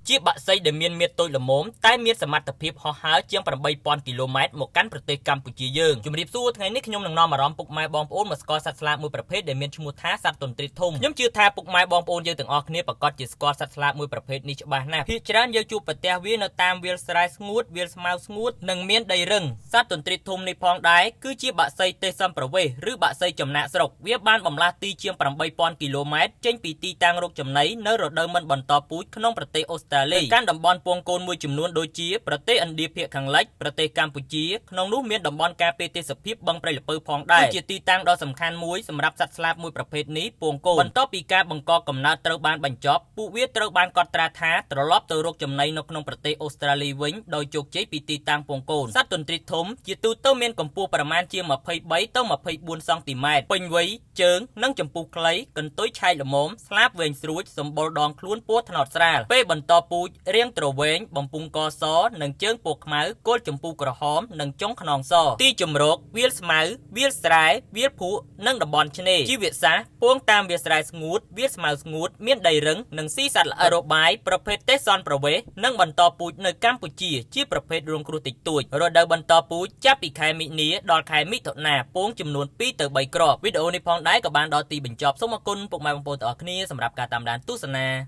ជាបក្សីដែលមានមាឌតូចល្មមតែមានសមត្ថភាពហោះហើរជាង8000គីឡូម៉ែត្រមកកាន់ប្រទេសកម្ពុជាយើងជំរាបសួរថ្ងៃនេះខ្ញុំនឹងនាំអារម្មណ៍ពុកម៉ែបងប្អូនមកស្គាល់សត្វស្លាបមួយប្រភេទដែលមានឈ្មោះថាសត្វទន្ទ្រាធំខ្ញុំជឿថាពុកម៉ែបងប្អូនយើងទាំងអស់គ្នាប្រាកដជាស្គាល់សត្វស្លាបមួយប្រភេទនេះច្បាស់ណាស់ភាគច្រើនយើងជួបប្រទះវានៅតាមវាលស្រែស្ងួតវាលស្មៅស្ងួតនិងមានដីរឹងសត្វទន្ទ្រាធំនេះផងដែរគឺជាបក្សីទេសន្តប្រវេសឬបក្សីចំណាកស្រុកវាបានបំលាស់ទីជាង8000គីឡូម៉ែត្រចេញពីទីតាំងរកចំណីនៅរដូវមិនបន្តពូជក្នុងប្រទេសអូស្ត្រាលីទៅកាន់តំបន់ពងកូនមួយចំនួនដូចជាប្រទេសឥណ្ឌាភាគខាងលិចប្រទេសកម្ពុជាក្នុងនោះមានតំបន់ការពារទេសភាពបឹងព្រៃលពៅផងដែរគឺជាទីតាំងដ៏សំខាន់មួយសម្រាប់សត្វស្លាបមួយប្រភេទនេះពងកូនបន្ទាប់ពីការបង្កកំណើតត្រូវបានបញ្ចប់ពួកវាត្រូវបានកត់ត្រាថាត្រឡប់ទៅរកចំណីនៅក្នុងប្រទេសអូស្ត្រាលីវិញដោយជោគជ័យពីទីតាំងពងកូនសត្វទន្ទ្រាធំជាទូទៅមានកម្ពស់ប្រមាណជា23ទៅ24សង់ទីម៉ែត្រពេញវ័យជើងនិងចម្ពុះខ្លីកន្ទុយឆែកល្មមស្លាបវែងស្រួចសម្បុរដងខ្លួនពណ៌ត្នោតស្រាលពេលបន្តពូជរាងទ្រវែងបំពង់កសនិងជើងពណ៌ខ្មៅគល់ចម្ពុះក្រហមនិងចុងខ្នងសទីជម្រកវាលស្មៅវាលស្រែវាលភក់និងតំបន់ឆ្នេរជីវសាស្ត្រពងតាមវាលស្រែស្ងួតវាលស្មៅស្ងួតមានដីរឹងនិងស៊ីសត្វល្អិតរបាយប្រភេទទេសន្តប្រវេសនិងបន្តពូជនៅកម្ពុជាជាប្រភេទរងគ្រោះតិចតួចរដូវបន្តពូជចាប់ពីខែមិនិនាដល់ខែមិថុនាពងចំនួន2ទៅ3គ្រាប់វីដេអូនេះផងដែរក៏បានដល់ទីបញ្ចប់សូមអរគុណពុកម៉ែបងប្អូនទាំងអស់គ្នាសម្រាប់ការតាមដានទស្សនា។